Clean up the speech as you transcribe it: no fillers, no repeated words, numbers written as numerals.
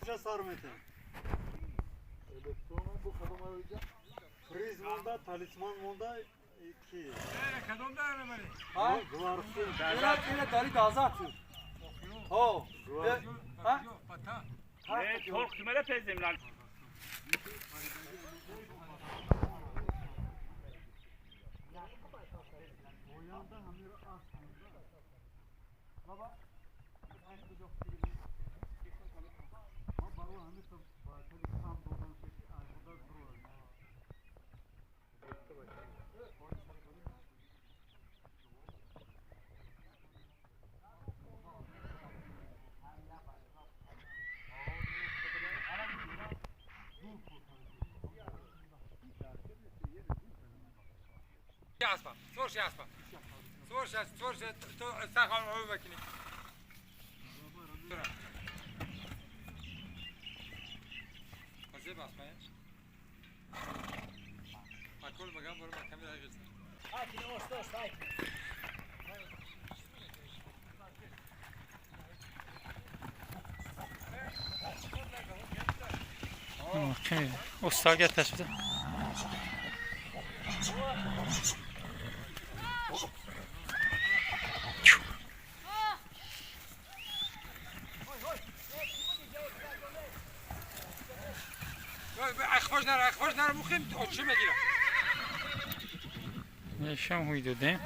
Ча сар метем? Электрон бу кадом аёҷа? Приз монда, талисман монда, ки. Кадом дар мебарӣ? Ҳа? Гварцин. Ина дари дазат. Ҳо. Ҳа? Не, торқ кимера пезем лан. Оянда ҳамиро асп. Баба. Ма барои ҳамин бачаги кам додам, ки аз худаш бирояд. Аспа, сворши аспа. Сворши, сворши, то сахан ӯ мекунӣ. Азеб аспа. Акул магам бор маками дагис. Устага ташбида. Ахвож нара, ахвож нара, мухим очи мегира. Шам ҳуй додем.